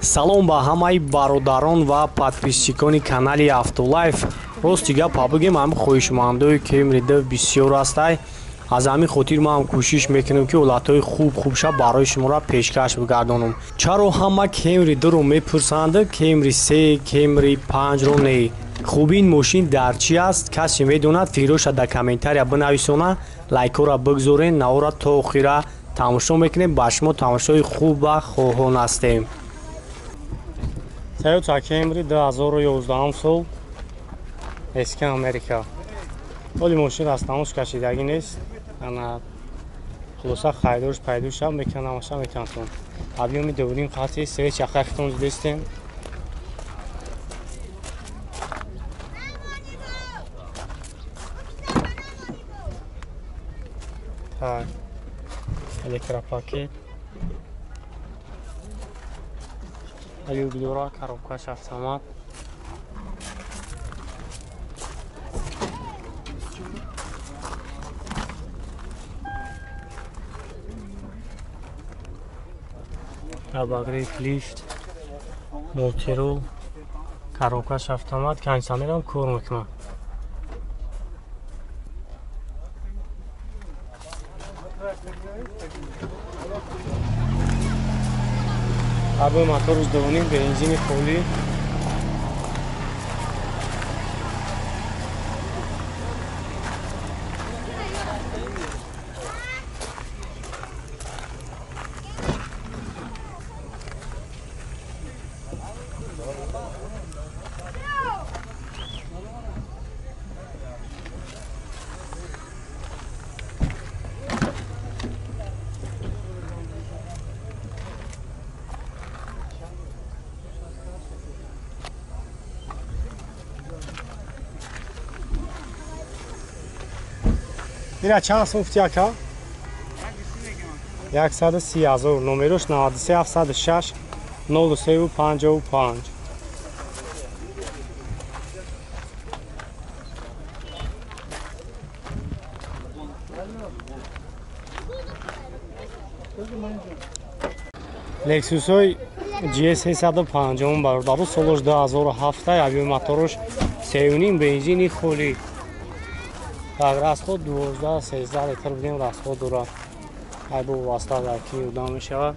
Салом ба ҳамаи бародарон ва подписчикони канали Автолайф. Рости гап бигем, ҳам хоҳишмандои Кемри 2 бисёр ҳастай. Аз ҳамин хотир ман ҳам кӯшиш мекунам, ки ҳолатҳои хуб хубша барои шуморо пешкаш бигардонам. Чаро ҳама Кемри 2-ро мепурсанд, Кемри 3, Кемри 5-ро не? Хуби ин мошин дар чӣ аст? Касе медонад, фикроша дар комментария бинависона, лайкҳоро бигзорен, навора то охира тамошо мекунем. Ба шумо тамошои хуб ва хоҳон ҳастем. Toyota Camry 2011 сол, СК Америка. Оли мошин аз тамош кашидагӣ нест. Ана хулоса харидорш пайдо шав, мекунам, метавонтон. Объёми дувним қати свеч яхахтон дидестем. Так, электропакет. Люк дора, коробкаш автомат. Обогрев лифт, мультирул, коробкаш автомат, кондиционерам кор мекунад. Або моторш дувним, бензини холӣ. Ира чанд сум гуфти ака? 130 000. Номерош 93 706 03 55. Lexus-ой GS 350 бародару, солош 2007, объёми моторш 3.5, бензини холӣ. Так, расход 12-13 литр будем расход дорад. Айбо васта дар ки удам мешавад.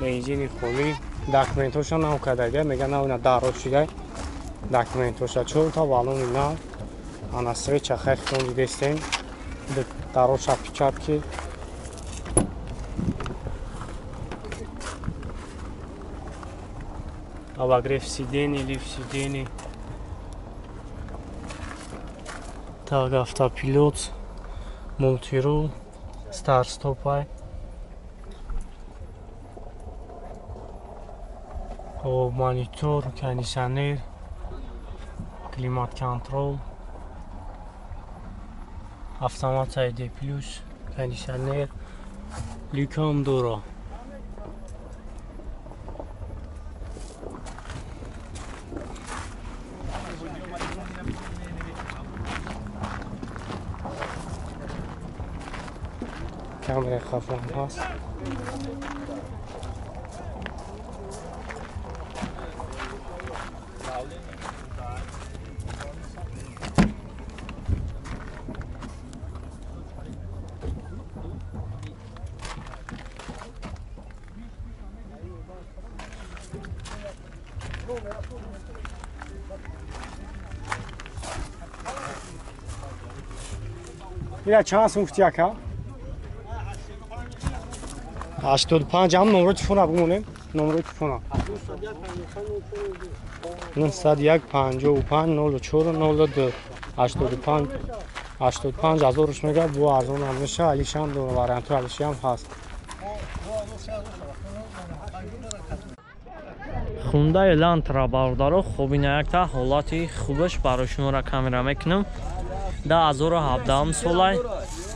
Бензини холӣ. Документоша нав кардага, мега нав на дароз шида. Документоша 4 та баллони нав. Ана свеча хехтон дидестем. Дароша печатки. Обогрев сидений, лифт сидений. Так, автопилот, мультирул, старт-стопай. Монитор, кондиционер, климат-контрол, автомат ID+, кондиционер, люкам дора. Камера хафон ҳаст. Ира чанд сум гуфти ака? 85. Ҳам номро телефона бимонем. Номро телефона 901 55 04 02 85 85 ҳазорш мега. Бу арзон ҳам меша. Алишам дора, вариантҳои алишиам ҳаст. Хундаи Элантра бародаро, хуб ина якта ҳолати хубаш барои шуморо камера мекунам. 2017 солай.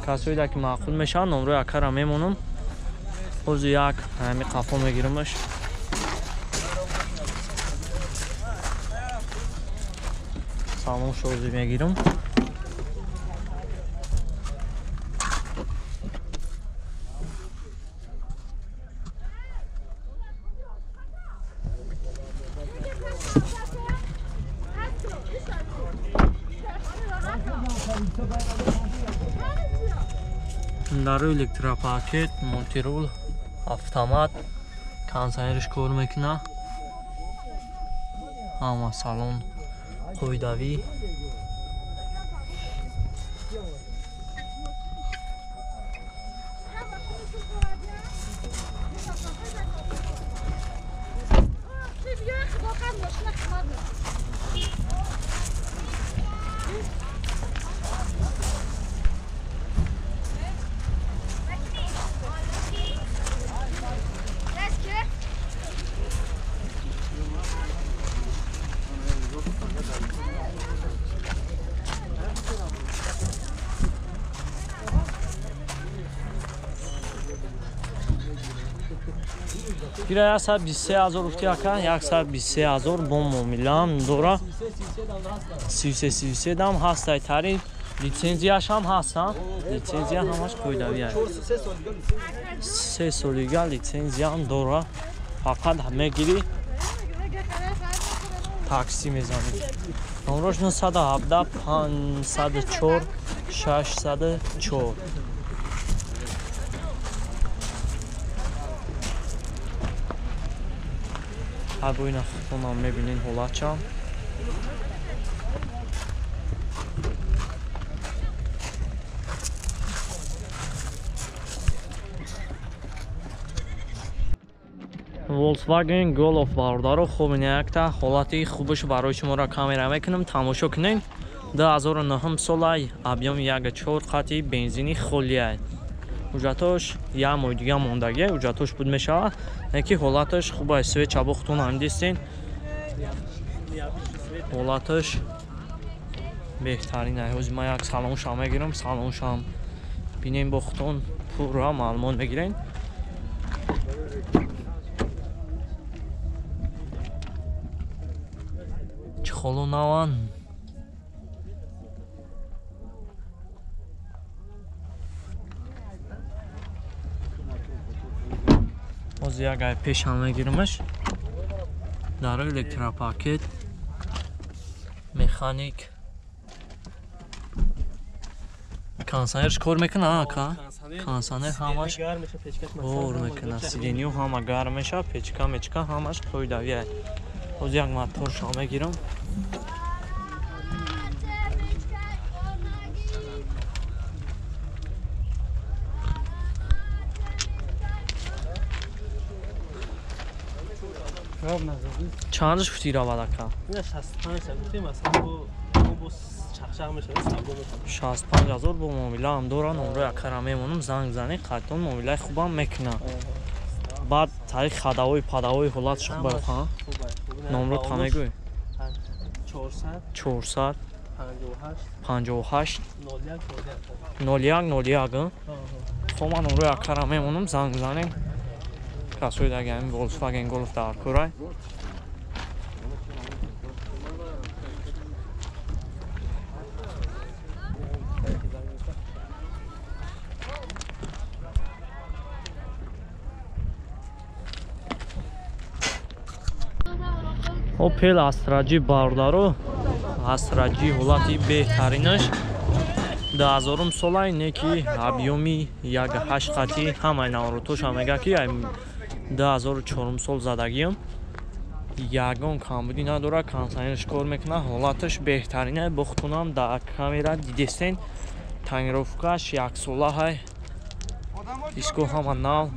Касоида ки маъқул мешавад, номрои акара мемонам. Ҳозир як ҳами қафо мегирамаш. Салон шозӣ мегирам. Дару электропакет, мультирул, автомат, кондиционерш кор мекунад. Ҳама салон қоидавӣ. Гира 123 000 гуфти ака, 123 000 бо муомилаам дора. 33 33 дам ҳастай тариф, литсензияш ҳам ҳаст, литсензия ҳамаш қоидавия. 3 солига литсензияам дора. Фақат мегирӣ такси мезанӣ. Номрош 917 504 604. Ҳабоина худтонам мебинин ҳолатчам. Volkswagen Golf бародаро, хуб ин якта ҳолати хубаш барои шуморо камера мекунам, тамошо кунед. 2009 солай, объёми 1.4 қати бензини холиай. Ҳуҷҷатош як моҳи дига мондагия, ҳуҷҷатош буд мешавад, не ки ҳолаташ хуб аст. Свеча бо худтон ҳам дистен. Ҳолаташ беҳтарин ай. Ҳозир ман як салоншам мегирам, салоншам бинем, бо худтон пурра маълумот мегирем. Чехолу наван. Ҳозир як ай пешам мегирамаш. Дар электропакет, механик, кондиционерш кор мекунад, ака? Кондиционер ҳамаш кор мекунад, сиденьё ҳама гарм мешавад, печка мечка ҳамаш қоидавия. Ҳозир як моторшам мегирам. Чандаш гуфти равад, ака? 65 000 бо муомилаам дора, номрои акара мемонам, занг занӣ, қайтон муомилаи хубам мекунад. Баъд тариқ хадавои падавои ҳолатш хуб аст, номро та мегӯй? 400 58 01 01. Хоб, ман номрои акара мемонам, занг занем. Касои даги ҳамин Volkswagen Golf дар курай. Opel Astra G бародаро, Astra G ҳолати беҳтаринаш, 2000 солай, не ки объёми 1.8 қати, ҳамаи наворотоша мега ки 2004 сол задагиам, ягон камбудӣ надорад, кондиционерш кор мекунад, ҳолаташ беҳтарина, бохтунам дар камера дидестен, тонировкаш яксолаҳай, диско ҳама нав.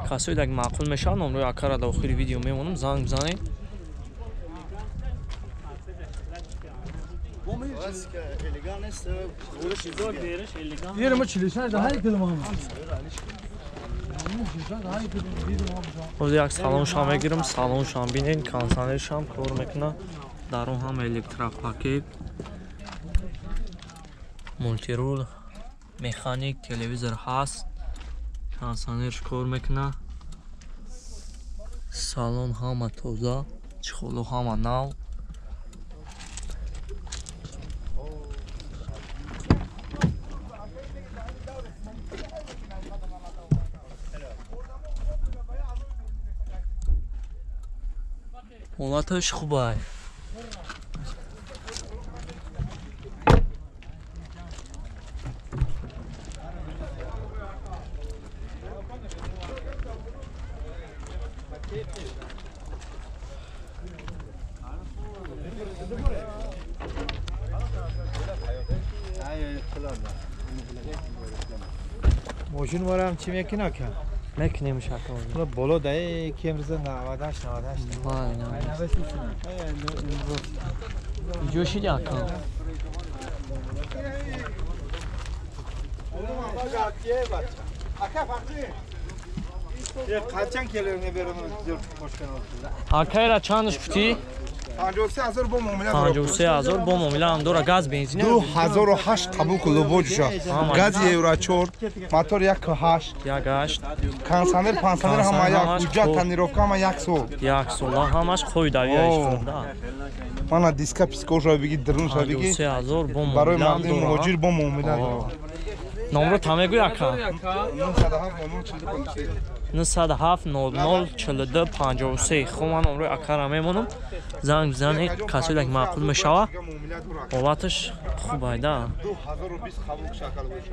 Касои даг маъқул мешавад, номрои акара дар охири видео мемонам, занг бизанед. Ҳозир як салоншам мегирам, салоншам бинед, кондиционершам кор мекунад, дар он ҳам электропакет, мультирул, механик, телевизор ҳаст, кондиционерш кор мекунад, салон ҳама тоза, чехоло ҳама нав. Ҳолаташ хубай. Мошин марам чӣ мекунад ка? Мекунем шака. Боло да ки имрӯза 98 98. Вай, иҷо шид ака. Акайра чандаш пути? 53000 бо муомила. 53000 бо муомила ҳам дора. Газ, бензин? 2008 қабул кун лубоҷуша. Газ евро 4, мотор 1.8. 1.8. Кондиционер, пансионер ҳама як, ҳуҷҷат, тонировка ҳама як сол. Як сол ҳамаш қоидави хӯрда. Мана диска пискоша биги, дарунша биги. 53000 бо муомила. Барои мардуми муҳоҷир бо муомила дора. Номро та мегӯй ака? 907 00 42 53. Хо ман номрои акара мемонам. Занг бизанед, касое ки маъқул мешава. Ҳолаташ хуб айда. 2020 қабул шакал боша.